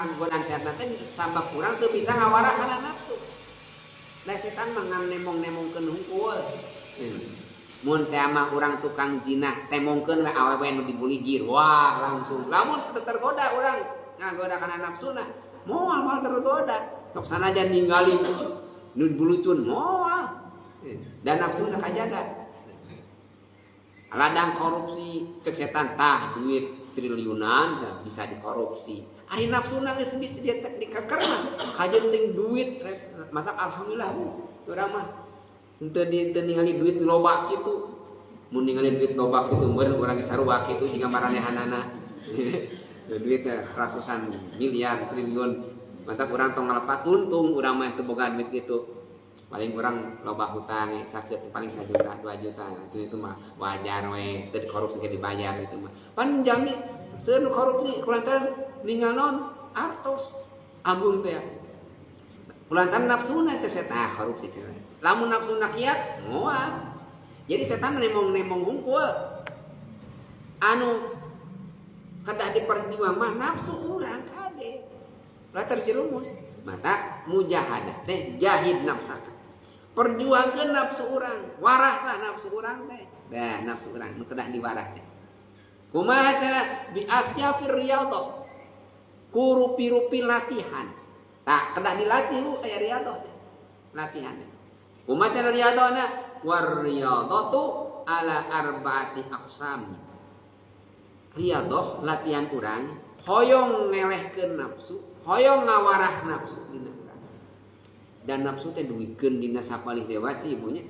Godaan setan teh sabab urang teu bisa ngawarah kana nafsu. Da setan mah ngan nemong-nemongkeun hungkul. Mun teh mah urang tukang zina, temongkeun we awewe nu dibuligir. Wah, langsung. Lamun teu tergoda urang ngagoda kana nafsuna, moal moal tergoda. Sok sanajan ningali nu bulucun moal. Dan nafsuna kajaga. Ladang korupsi cek setan tah duit triliunan bisa dikorupsi. Ari nafsuna geus bisa dia dikeker mah kajeun ting duit mata alhamdulillah bu urang mah henteu di teu ningali duit loba kitu. Mun ningali duit loba kitu meureun urang geus sarua kitu jiga maranehanana. Duit ratusan miliar triliun mata urang tong ngalepat untung urang mah teu boga duit kitu. Paling kurang loba hutang sakit paling 1 juta 2 juta itu mah wajar we teu korupsi ke dibayar itu mah pan jami seueur korupsi kulantaran ninggal non artos agung teh kulantaran nafsuna cek setan korupsi cek lamun nafsuna kiat moal jadi setan nemong-nemong hungkul anu kedah diperjuang mah nafsu urang kade lah terjerumus mata mujahadah teh jahid nafsaka perjuangkeun nafsu urang warah tah nafsu urang teh dah nafsu urang nu kedah diwarah teh kumaha cara bi asyafir riyadhah ku rupi-rupi latihan tah kedah dilatih bu aya riyadhah teh latihan teh kumaha cara riyadhahna war riyadhatu ala arbaati aqsam riyadhah latihan urang hoyong ngelehkeun nafsu hoyong ngawarah nafsu dina urang dan nafsu teh dugikeun dina sapalih dewati ibunya